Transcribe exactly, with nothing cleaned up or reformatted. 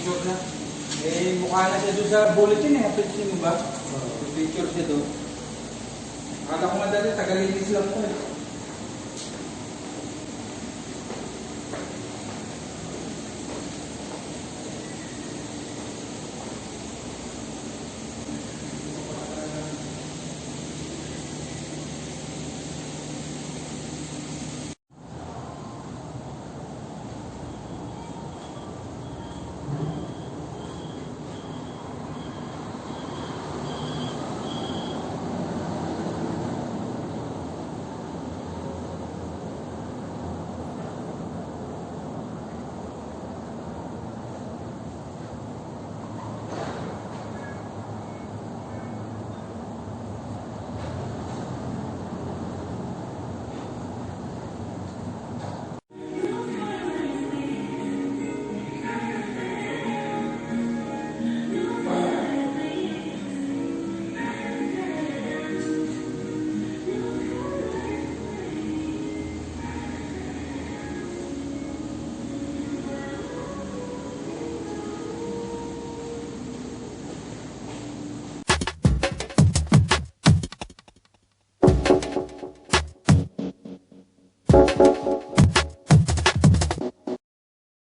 Picture na. Eh, mukha na siya doon sa bulletin eh. Napansin mo ba? May picture siya doon. Akala ko nga dati, tagalinis lang to eh.